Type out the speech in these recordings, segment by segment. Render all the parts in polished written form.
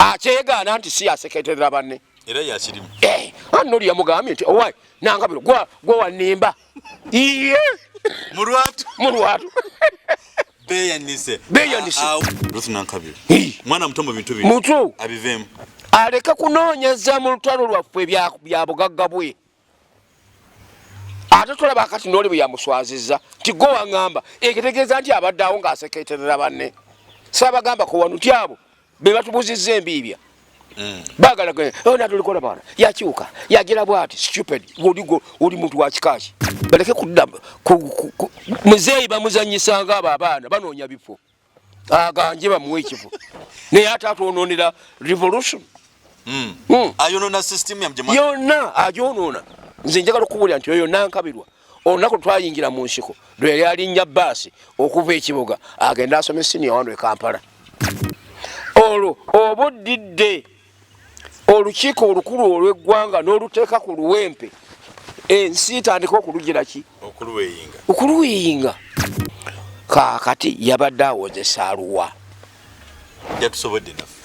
Akyegaana nti si yaseketerera banne. Era yakirimu. Anoli yamugambye nti owai Nankabirwa gwa wanimba. Iye. Mulwatu. Mulwatu. Beyanise. Beyanise. Ruth Nankabirwa. Mwana muto mu bintu bino. Muto. Abiveemu. Aleke kunoonyeza mu lutalo lwaffe bya bugagga bwe. Ate tolaba kati n'oli bwe yamuswazizza nti gwe waŋŋamba, ekitegeeza nti abadde awo ng'aseketerera banne. Saabagamba ko wano nti abo be batubuzizza embiibya. Baagala natulikola baana yakyuka yagira bwati stupid oli muntu wa kika ki? Baleke kudda muzeeyi bamuzannyisanga abo abaana banoonya bifo. Aganje bamuwe ekifo. Naye ate atwonoonera revolution. Ayonoona system ya mjema. Yonna agyonoona. Nze njagala okubuulira nti oyo Nankabirwa olunaku twayingira mu nsiko lwe yali alinnya bbaasi okuva e Kiboga agenda asome senior wano e Kampala. Olwo obuddidde olukiiko olukulu olw'eggwanga n'oluteeka ku luwempe, ensi etandika okulugira ki? Okuluweyinga. Okuluweyinga. Kaakati yabadde awozesa aluwa. Yatusobodde naffe.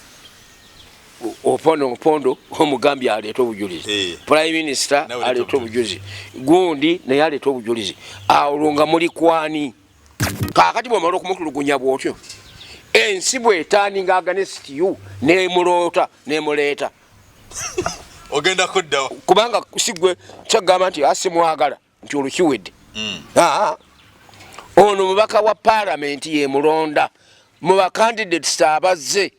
Opondo Opondo omugambye aleete obujulizi. Prime Minister aleete obujulizi. Gundi naye aleete obujulizi. Awo nga muli kwani? Kaakati bw'omala okumutulugunya bw'otyo, ensi bw'etaaninga against you n'emuloota n'emuleeta. Ogenda kuddawa. Kubanga si gwe kyagamba nti asimwagala nti olwo kiwedde. Ono mubaka wa paalamenti ye mulonda mu ba candidates abazze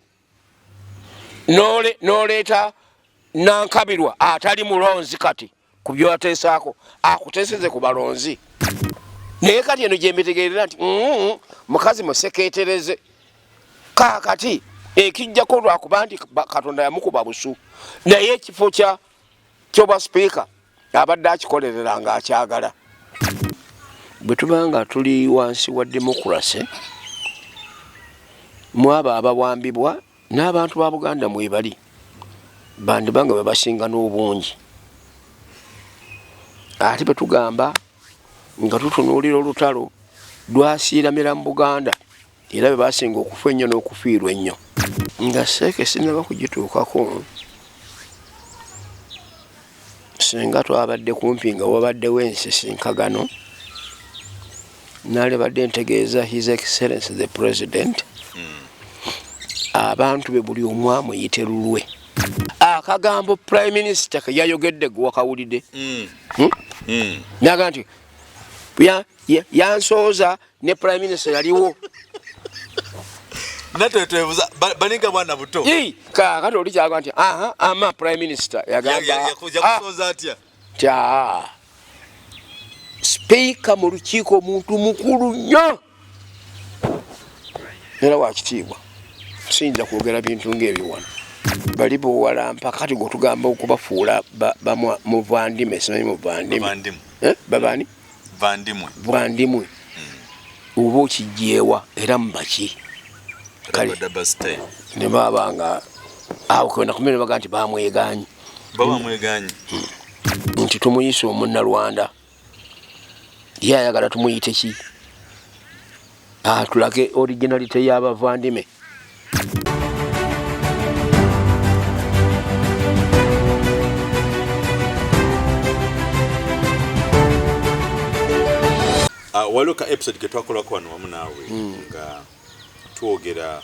n'oleeta Nankabirwa atali mulonzi kati ku by'oteesaako akuteeseze ku balonzi. Naye kati eno gye mbitegeerera nti mukazi musekeetereze. Kaakati ekijjako lwakuba nti Katonda yamukuba busu, naye ekifo ky'obwa sipiika abadde akikolerera ng'akyagala. Bwe tuba nga tuli wansi wa democracy, mu abo abawambibwa n'abantu ba Buganda mwebali, bandiba nga bebasinga n'obungi. Ate bwe tugamba nga tutunuulira olutalo lwasiiramira mu Buganda, era be basinga okufa ennyo n'okufiirwa ennyo. Nga seeke sinnaba kugituukako, singa twabadde kumpi nga wabaddewo ensisinkagano, naalibadde ntegeeza His Excellency the President, abantu be buli omu amuyite lulwe. Akagambo Prime Minister ke yayogedde gwe wakawulidde. N'agamba nti yansooza ne Prime Minister yaliwo. Nate twebuza balinga bwana buto. Kaakati oli kyagamba nti aha, ama Prime Minister yagamba, yakusooza atya? Nti aha, Speaker mu lukiiko omuntu mukulu nnyo era wa kitiibwa, siyinza kwogera bintu ng'ebyo wano. Bali bowalampa kati gwe tugamba okubafuula muvandime, simanyi muvandime. Bavandimwe. Babani? Vandimwe. Vandimwe. Oba okijjeewa era mubaki. Kale, ne baba nga awo kwenda kumene baga nti bamwegaanyi. Baba mwegaanyi. Nti tumuyise omunnalwanda. Ye ayagala tumuyite ki? Tulage originality y'abavandime. Waliwo ka episode ke twakolako wano wamu naawe nga twogera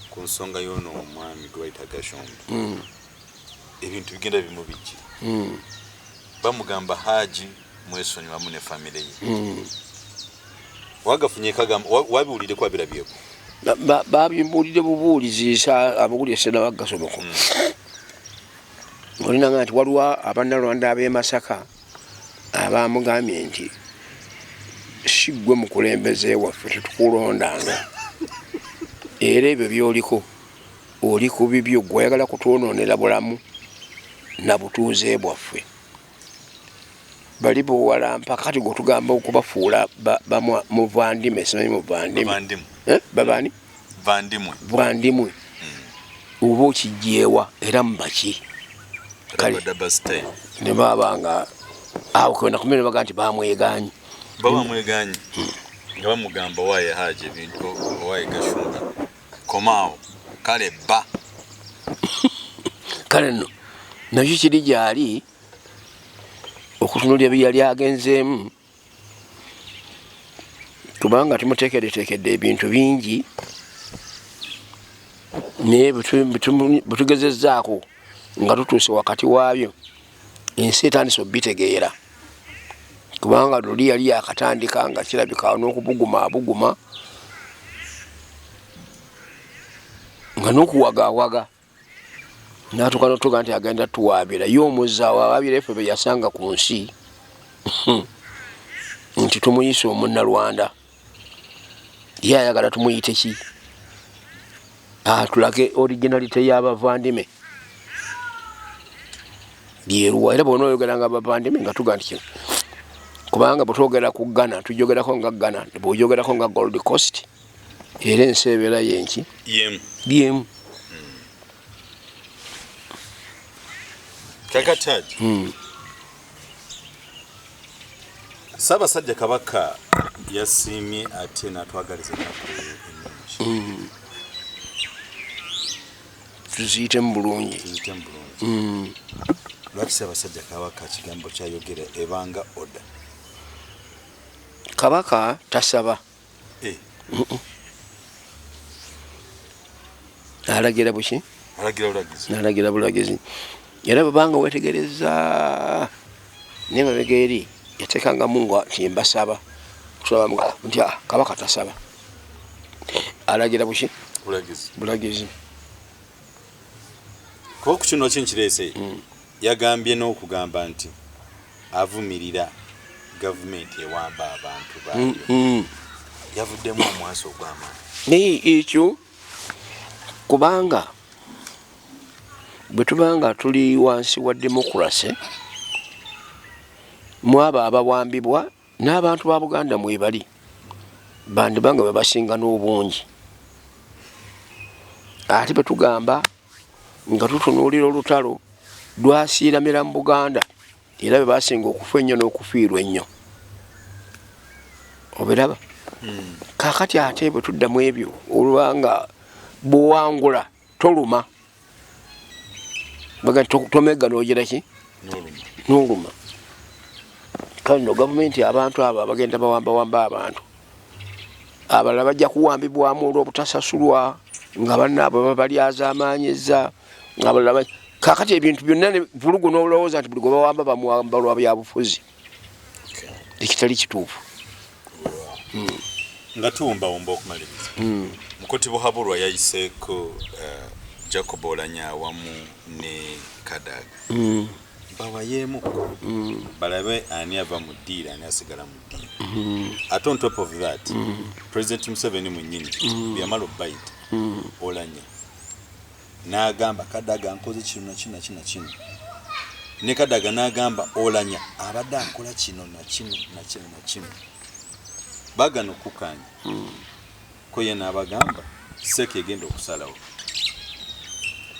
ku nsonga y'ono omwami gwe bayita Gashumba. Ebintu bigenda bimubijjira. Bamugamba Haji mwesonyiwamu ne famire ye. Wagafunye kagamba, wabiwuliddeko wabirabyeko? Babimbuulidde bubuulizi, amawulire sinaba gasomako. Olina nti waliwo abannalwanda ab'e Masaka abamugambye nti si ggwe mukulembeze waffe, tetukulondanga, era ebyo by'oliko oli ku bibyo, ggwe oyagala kutwonoonera bulamu na butuuze bwaffe. Bali bowalampa kati gwe tugamba okubafuula muvandime, simanyi muvandime. Bavandimwe. Babani? Vandimwe. Vandimwe. Oba okijjeewa era mubaki. Kale, ne baba nga awo kwenda kumene baga nti bamwegaanyi. Baba mwegaanyi. Nga bamugamba waaye Haji ebintu, waaye Gashumba komaawo, kale bba. Kale nno nakyo kiri gyali okutunulira bye yali agenzeemu, kubanga tumuteekeddeteekedde ebintu bingi, naye bwe tugezezzaako nga tutuuse wakati waabyo, ensi etandise obitegeera, kubanga luli yali yakatandika nga kirabika n'okubuguma abuguma nga n'okuwagaawaga, natuuka notuga nti agenda tuwaabira ye omuzaawo awaabira effe be yasanga ku nsi nti tumuyise omunnalwanda. Ye ayagala tumuyite ki? Atulage originality y'abavandime byeruwa. Era bwona oyogera nga abavandime nga tuga nti kino, kubanga bwetwogera ku Ghana tujogerako nga Ghana, bwojogerako nga Gold Coast, era ensi ebeera yenki? Yemu. Byemu. Kakati Haji, Ssaabasajja Kabaka yasiimye ate n'atwagaliza ennaku ennungi. Tuziyitemu bulungi. Tuziyitemu bulungi. Lwaki Ssaabasajja Kabaka kigambo kyayogera ebanga order? Kabaka tasaba. Alagira buki? Alagira bulagizi. Alagira bulagizi. Era bwebanga wetegereza naye mabega eri yatekangamu nga nti mbasaba kusaba nti, "Ah, kabaka tasaba, alagira buki?" Bulagizi. Bulagizi. Kuba ku kino kinkireese, yagambye n'okugamba nti avumirira gavumenti ewamba abantu baayo. Yavuddemu omwasi ogw'amaanyi. Naye ekyo kubanga bwe tubanga tuli wansi wa democracy, mwabo abawambibwa n'abantu ba Buganda mwebali, bandibanga bwe basinga n'obungi. Ate bwe tugamba nga tutunuulira olutalo lwasiiramira mu Buganda, era bwe basinga okufa ennyo n'okufiirwa ennyo, obiraba. Kakati ate bwe tuddamu ebyo, olwanga bwowangula toluma, baga tomegga n'ogira ki? N'oluma. N'oluma. Kale no gavumenti, abantu abo abagenda bawambawamba abantu abalala bajja kuwambibwamu olw'obutasasulwa nga bannaabwe babalyazaamaanyiza abalala. Kakati ebintu byonna ne vulugu, n'olowooza nti buli gwe bawamba bamuwamba lwa byabufuzi, ekitali kituufu. Nga tuwumbawumba okumaliriza, Mukooti Buhaburwa yayiseeko Jacob Olanya awamu ne Kadaga bawayeemuko balabe ani ava mu ddiiro, ani asigala mu ddiiro. Ate on top of that, President Museveni mwennyini bwe yamala obbayita Olanya n'agamba Kadaga nkoze kino na kino na kino na kino, ne Kadaga n'agamba Olanya abadde akola kino na kino na kino na kino, bagana okukkaanya ko ye n'abagamba CEC egenda okusalawo.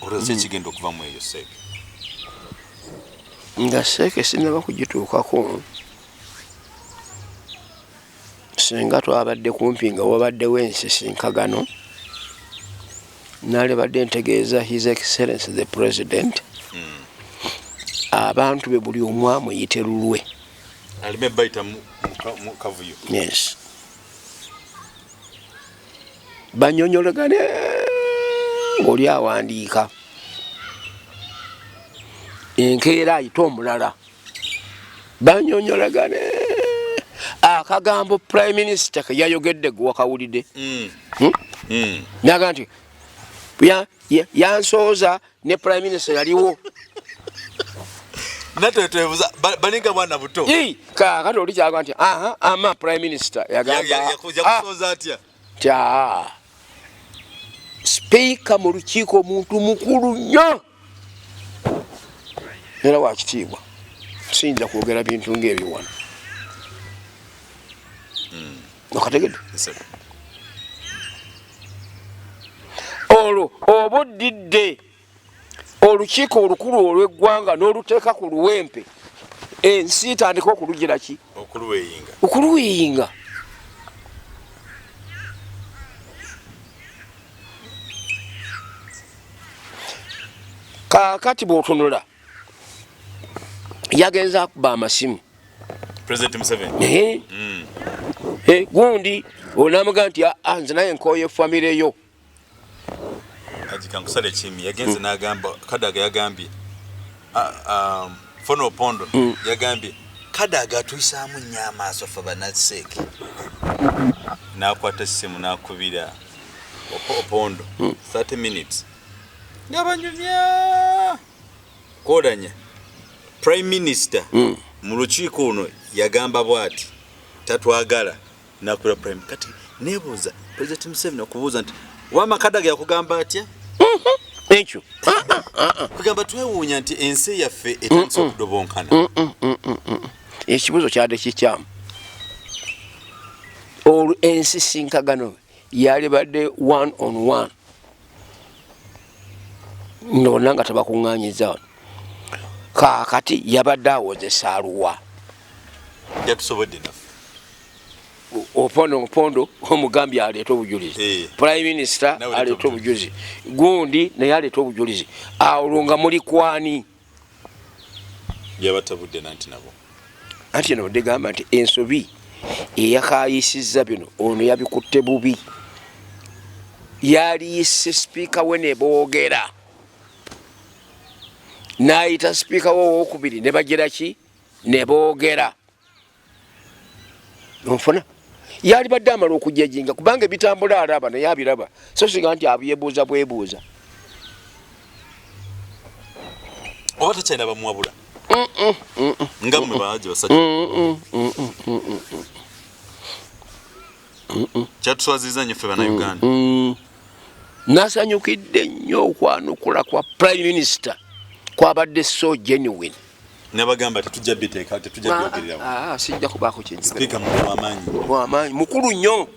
Olowooza ekigenda okuva mu eyo CEC? Nga CEC sinaba kugituukako, singa twabadde kumpi nga wabaddewo ensisinkagano, nalibadde ntegeeza His Excellence the President, abantu be buli omu amuyite lulwe. Aleme bayita mu kavuyo. Yes, banyonyolegane ng'oli awandiika, enkeera ayite omulala, banyonyolegane. Akagambo Prime Minister ke yayogedde gwe wakawulidde? Hmm? Naga nti yansooza ne Prime Minister yaliwo. Nate twebuza balinga bwana buto. Ii, kakati oli kyaga nti aha ama Prime Minister yagamba yakusooza atya? Nti aa, sipiika mu lukiiko omuntu mukulu nnyo era wakitiibwa, siyinza kwogera bintu ngaebyo wano. Okategedde? Yes, sir. Olwo obuddidde olukiiko olukulu olw'eggwanga n'oluteeka ku luwempe, ensi etandika okulugira ki? Okuluweyinga. Okuluweyinga. Kaakati bw'otunula yagenze akuba amasimu President Museveni. Gundi onamuga nti nze naye nkooye famire yo. Ajika nkusale kimi yagenze n'agamba Kadaga yagambye Fono Opondo yagambye Kadaga atuyisaamu nnyo amaaso ffe bannaseeke. N'akwata essimu n'akubira Opondo 30 minutes nga banyumya kolanya. Prime Minister mu lukiiko ono yagamba bw'ati tatwagala nakubira Prime. Kati nebuuza President Museveni okubuuza nti wama Kadaga yakugamba atya? Ekyo kugamba twewuunya nti ensi yaffe etandise okudobonkana. Ekibuuzo kyadde kikyamu. Olwo ensisinkagano yalibadde one on one nonna nga tebakuŋŋaanyiza wano. Kaakati yabadde awozesa aluwa? Yatusobodde naffe. Opondo Opondo omugambye aleete obujulizi, Prime Minister aleete obujulizi, gundi naye aleete obujulizi. Olwo nga muli kwani? Yabatabudde nanti nabo. Anti eno gamba nti ensobi eyakayisizza bino ono yabikutte bubi. Yaliyise sipiika we ne boogera, n'ayita sipiika we owokubiri ne bagira ki ne boogera. Onfuna yali badde amala okujajinga kubanga ebitambula alaba naye abiraba, so singa nti abyebuuza bwebuuza. Oba takyalina bamuwabula nga mmwe baji basajja. Kyatuswaziza nnyo ffe Bannayuganda. Nasanyukidde nnyo okwanukula kwa Prime Minister kwabadde so genuine. Nabagamba tetujja biteeka, tetujja byogererawo. Sijja kubaako kyenjogera. Sipiika mukulu w'amaanyi. W'amaanyi, mukulu nnyo.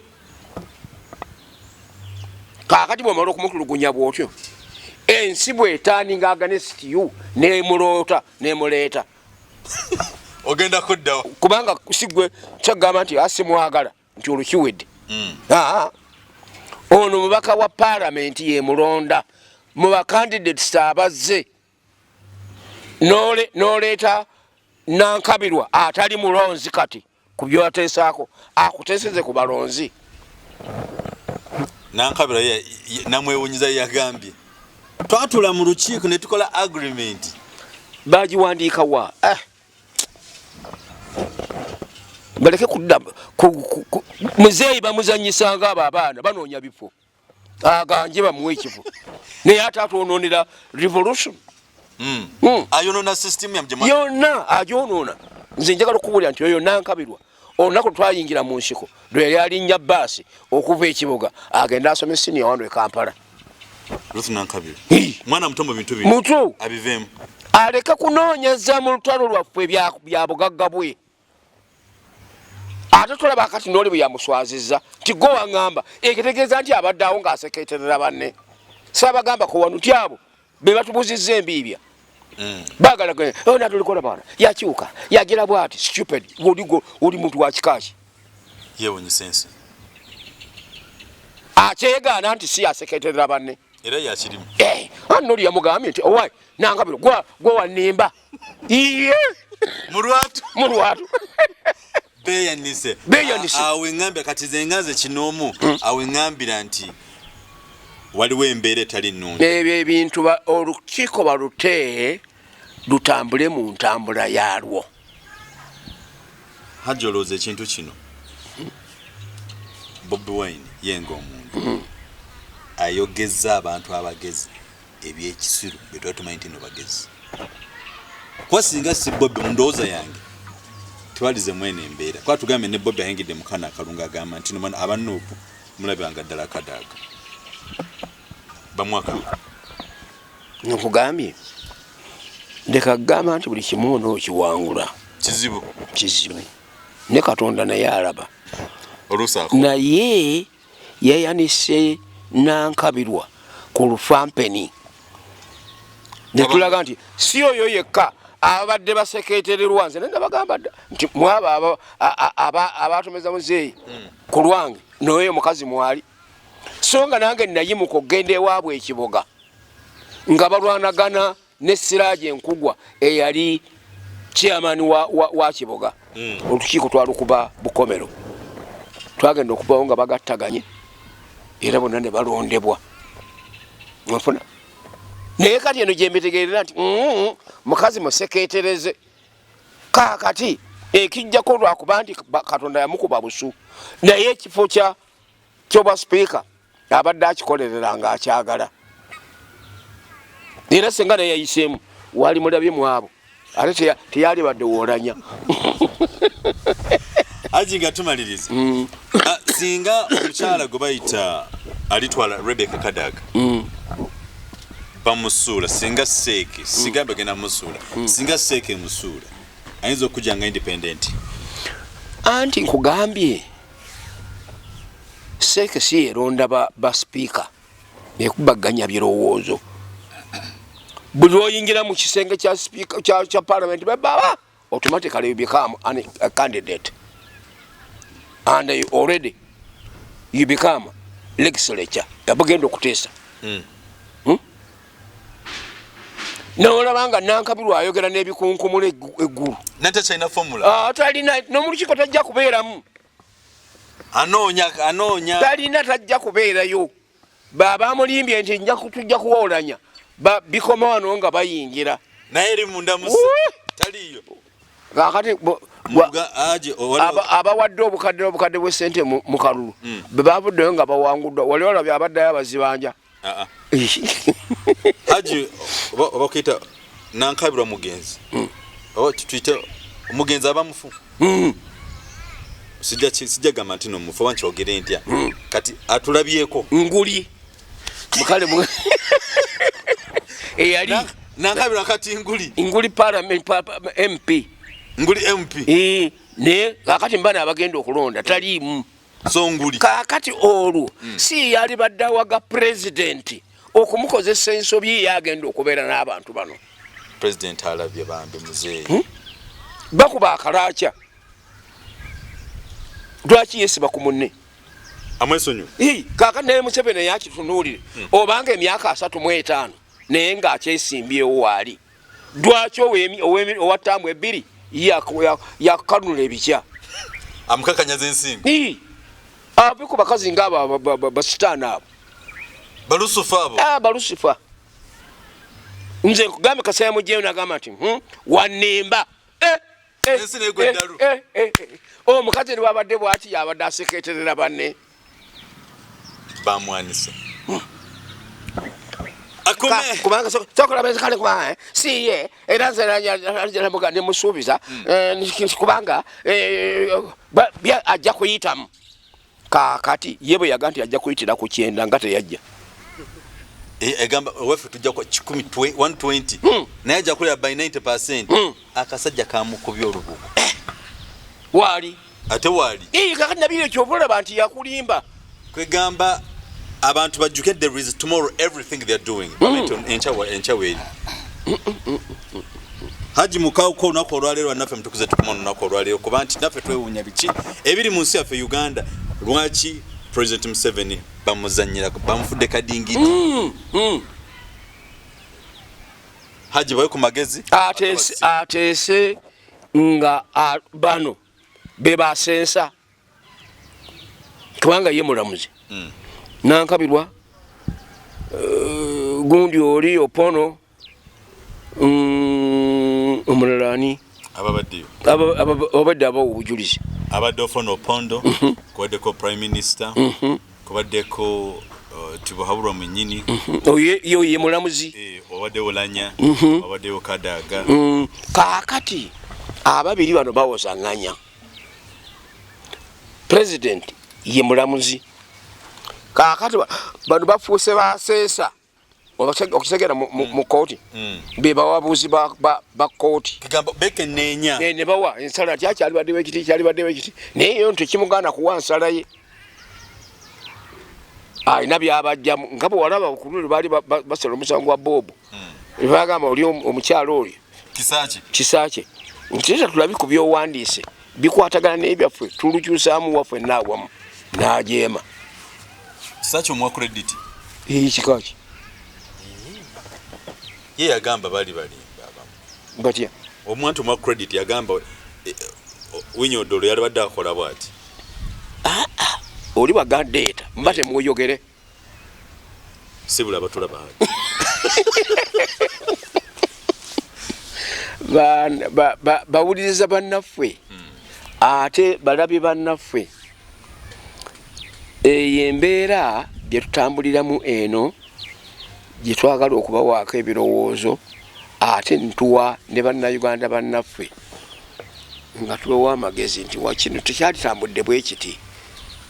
Kaakati bw'omala okumutulugunya bw'otyo, ensi bw'etaaninga against you n'emuloota n'emuleeta. Ogenda kuddawo. Kubanga si gwe kyagamba nti asimwagala nti olwo kiwedde. Ono mubaka wa paalamenti yemulonda mu bacandidates abazze n'oleeta Nankabirwa atali mulonzi kati ku byoteesaako akuteeseze ku balonzi. Nankabirwa namwewunyiza yagambye twatula mu lukiiko ne tukola agreement. Bagiwandiika wa? Baleke kudda muzeeyi bamuzannyisanga abo abaana banoonya bifo aganje bamuwe ekifo naye ate atwonoonera revolution. Ayonoona system ya mjema. Yonna agyonoona. Nze njagala okubuulira nti oyo Nankabirwa olunaku twayingira mu nsiko lwe yali alinnya baasi okuva ekibuga agenda asome senior wano e Kampala. Ruth Nankabirwa. Mwana muto mu bintu bino. Muto. Abiveemu. Aleke kunoonyeza mu lutalo lwaffe bya bugagga bwe. Ate tulaba akati n'oli bwe yamuswazizza nti gwe waŋŋamba ekitegeeza nti abadde awo ng'asekeeterera banne. Saabagamba ko wano nti abo be batubuzizza embiibya. Baagala natulikola baana yakyuka yagira bw'ati stupid oli muntu wa kika ki? Yeewunyisa ensi. Akyegaana nti si yasekeeterera banne. Era yakirimu. Anno oli yamugambye nti owaye Nankabirwa gwe wannimba. Iye. Mulwatu. Mulwatu. Beeyanise. Beeyanise. Awo eŋŋambira kati ze nga nze kinoomu, awo eŋŋambira nti waliwo embeera etali nnungi. Ebyo ebintu olukiiko balute lutambule mu ntambula yaalwo. Hajji olowooza ekintu kino Bobi Wine ye ng'omuntu ayogezza abantu abagezi ebyekisiru bye twali tumanyi nti no bagezi. Kuba singa si Bobi mu ndowooza yange tewalize mwene embeera. Kuba tugambe ne Bobi ayingidde mu kana akalungu agamba nti no aba Nuupu mulabanga ddala Kadaga. Bamwaka. Nkugambye ndeka kugamba nti buli kimu onookiwangula. Kizibu. Kizibu. Ne Katonda naye alaba. Oluusi Naye yeeyanise Nankabirwa ku lufampeni. Ne tulaga nti si oyo yekka abadde basekeetererwa nze naye nabagamba dda nti mwabo abaatomeza muzeeyi ku lwange n'oyo omukazi mwali. So nga nange nayimuka okugenda ewaabwe ekiboga nga balwanagana. Ne Siraje Enkugwa eyali chairman wa Kiboga. Olukiiko twalukuba Bukomero, twagenda okubawo nga bagattaganye era bonna ne balondebwa. Nfuna naye kati eno gyembitegeerera nti mukazi museketereze. Kaakati ekijjako lwakuba nti Katonda yamukuba busu, naye ekifo kyobwa sipiika abadde akikolerera nga akyagala, era senga naye yayiseemu wali mulabye mu abo, ate teyalibadde woolanya. Aji nga tumaliriza, singa omukyala gwe bayita alitwala Rebecca Kadaga bamusuula, singa seeke sigambe genda musuula, singa seeke emusuula, ayinza okujja nga independent? Anti nkugambye, seeke si yeronda ba sipiika, ekubaganya birowoozo. Buli lwoyingira mu kisenge kya sipiika kya parliament, baba automatically you become a candidate and you already you become legislature yabugenda okuteesa. Nolaba nga Nankabirwa ayogera n'ebikunkumula eggulu. Natakyalina formula. Ah, talina, n'omulukiiko tajja kubeeramu. Anoonya, anoonya. Talina, tajja kubeerayo. Baba amulimbye nti nja tujja kuwoolanya, bikoma wano nga bayingira. Naye eri munda musa taliyo. Kakati abawadde obukadde n'obukadde bw'essente mu kalulu, bwe bavuddeyo nga bawanguddwa, wali olabye abaddayo abazibanja? Ah, ah. Haji, oba kuyita Nankabirwa mugenzi, oba tuyite omugenzi aba mufu, sijja gamba nti nomufu, oba nkyogere ntya? Kati atulabyeko. Nguli mukale eyali Nankabirwa kati nguli. Nguli parliament MP. Nguli MP. Naye kakati mbana abagenda okulonda taliimu. So nguli. Kakati olwo si yali badde awaga pulezidenti okumukozesa ensobi, ye agenda okubeera n'abantu bano. President alabye bambi muzeeyi. Hmm? Bakuba akalaaca, lwaki yesiba ku munne? Amwesonyiwe. Kakati naye Museveni yakitunuulire, obanga emyaka 35 naye ng'akyesimbyewo waali, lwaki owa ttaamu 2 yakukanula ebikya? Amukakanyaza ensingo. Ave ku bakazi ngaabo, basitaani abo. Balusufa abo. Ah, balusifa. Nze nkugambe, kasaya mujeyo nagamba nti, wanimba." Ensi negwa eddalu. Omukazi niwabadde bwati yabadde aseketerera banne. Bamwanise. Kubanga sokola kale kuba si ye era nze nemusuubiza, kubanga ajja kuyitamu. Kakati ye bwe yaga nti ajja kuyitira ku 90 nga teyajja. Egamba owaffe tujja kwa 120, naye ajja kulera by 90. Akasajja kamukubye olubugo. Waali. Ate waali. Kakati nabiri ekyova olaba nti yakulimba. Kwegamba abantu bajjuke, there is tomorrow. Everything they are doing, enkya weeri. Haji mukawuko, olunaku olwaleero naffe mutukuze tukuma olunaku olwaleero, kuba nti naffe twewuunya biki ebiri mu nsi yaffe Uganda. Lwaki President Museveni bamuzanyirako, bamufudde kadingidi? Haji, bawe ku magezi. Ateese nga bano bebasensa, kubanga ye mulamuzi. Nankabirwa, gundi oli Opono, omulala ani? Ababaddeyo. Ababadde abawa obujulizi. Abadde Ofwono Opondo, kubaddeko prime minister, kubaddeko Tibuhaburwa mwenyini. Oyo ye mulamuzi. Obaddewo Lanya, obaddewo Kadaga. Kaakati ababiri bano bawozaŋŋanya, president ye mulamuzi. Kaakati bano bafuuse baseesa okutegera mu kooti, be bawabuzi ba kooti. Bekeneenya. Ne bawa ensala ti akyalibaddewo ekiti, kyalibaddewo ekiti, naye yo tekimugaana kuwa nsala ye. Alina byabajjamu, nga bwe walaba ku luli baali basala omusango gwa Bobu, bagamba oli omukyalo oyo Kisaki. Kisakye nti tulabi ku byowandiise bikwatagana n'ebyaffe, tulukyusaamu waffe naawamu n'ajeema. Kisaki omuwa credit. Kikaki. Ye yagamba bali balimba abamu. Batya? Omuntu mwa credit yagamba Winyi Odolo yalibadde akola bwati. Ah, ah. Oli wagandeeta mba temweyogere. Sibula batulaba. Bawuliriza bannaffe ate balabye bannaffe. Eyo embeera gye tutambuliramu eno gye twagala okubawaako ebirowoozo ate ntuwa ne bannayuganda bannaffe nga tubawa amagezi nti wakino tekyalitambudde bwe kiti.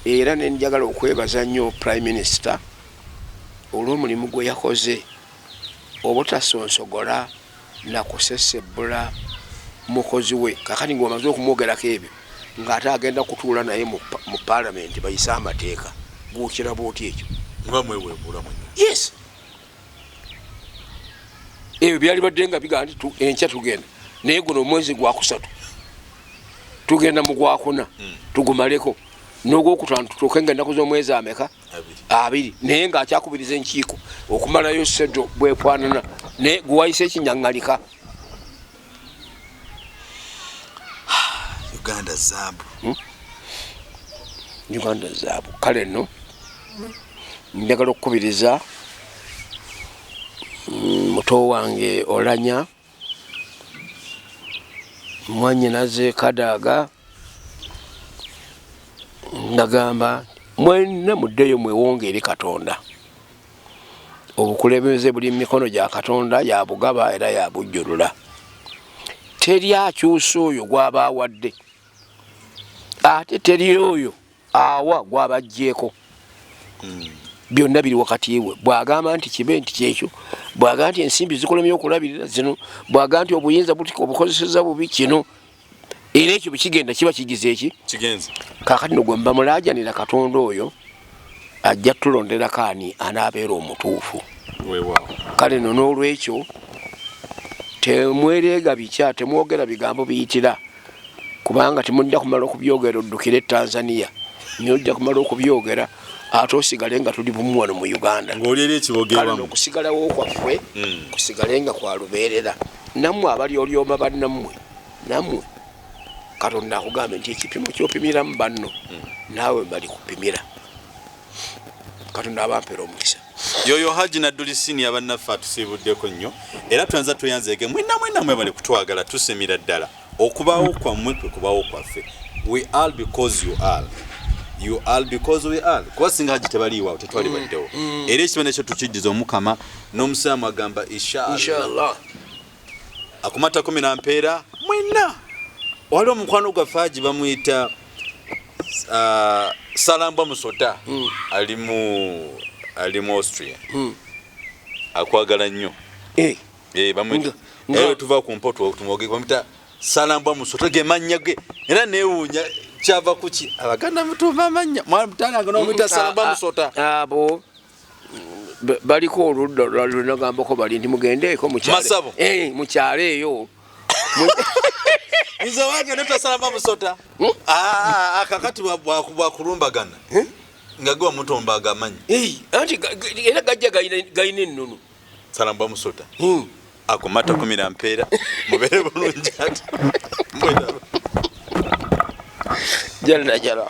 Era ne njagala okwebaza nnyo Prime Minister olw'omulimu gwe yakoze obutasonsogola na kusesebbula mukozi we. Kakati ng'omaze okumwogerako ebyo ng'ate agenda kutuula naye mu palamenti bayise amateeka, gwokiraba otya ekyo? Muba mweweebuula mwennyini. Yes, ebyo byalibadde nga bigamba nti enkya tugenda, naye guno omwezi gwakusatu tugenda mu gwakuna tugumaleko n'ogwokutaano tutuuke nga ennaku z'omwezi ameka? Abiri. Naye ng'akyakubiriza enkiiko okumalayo sedo bwefaanana, naye gwewayise ekinyaŋŋalika. Uganda zaabu. Uganda zaabu. Kale nno njagala okukubiriza muto wange Olanya, mwanyinaze Kadaga, ndagamba mwenna muddeyo mwewonge eri Katonda. Obukulembeze buli mu mikono gya Katonda, yabugaba era yabujjulula. Teri akyusa oyo gw'aba awadde, ate teri oyo awa gw'aba aggyeeko. Byonna biri wakati we. Bw'agamba nti kibe nti kyekyo, bw'agamba nti ensimbi zikulemye okulabirira zino, bw'agamba nti obuyinza obukozesezza bubi kino, era ekyo bwe kigenda kiba kigize eki? Kigenze. Kaakati no gwe mba mulaajanira Katonda oyo ajja tulonderako ani anaabeera omutuufu. Weewaawo. Kale no n'olwekyo temwereega bikya, temwogera bigambo biyitira, kubanga temujja kumala okubyogera oddukire e Tanzania, naye ojja kumala okubyogera ate osigale nga tuli bumu wano mu Uganda. Ng'oli eri ekibogewamu. Kale no okusigalawo kwaffe kusigale nga kwa lubeerera. Nammwe abalyolyoma bannammwe, nammwe Katonda akugambe nti ekipimo ky'opimiramu banno naawe balikupimira. Katonda abampera omukisa. Yoyo Haji Nadduli Senior bannaffe atusiibuddeko nnyo era tweyanza tweyanzeege mwenna mwenna mwebale kutwagala, tusimira ddala okubaawo kwammwe kwe kubaawo kwaffe. We are because you are, you are because we are. Kuba singa Haji tebaliiwo tetwali baddewo. Era ekibanda ekyo tukijjuza Omukama n'Omusiraamu agamba inshallah. Inshallah. Akumata kumi na mpeera mwenna. Waliwo omukwano gwaffe Haji bamuyita Salambwa Musota, ali mu Austria. Akwagala nnyo. Bamuyita tuva ku mpoto tumwoge, bamuyita Salambwa Musota ge mannya ge. Era neewuunya kyava ku ki Abaganda mutuuma amannya. Mwana n'omuyita Salambwa Musota. Abo baliko oludda lwenagambako bali nti mugendeeko Masabo. Mu kyalo eyo. Nze wange ne Salambwa Musota. Akakati bwakulumbagana. Nga gwe wamutomba agamanyi. Anti era gajja galina ennono. Salambwa Musota. Akumata kumi na mpeera. Mubeere bulungi ate. Mbwena. Jalla jala.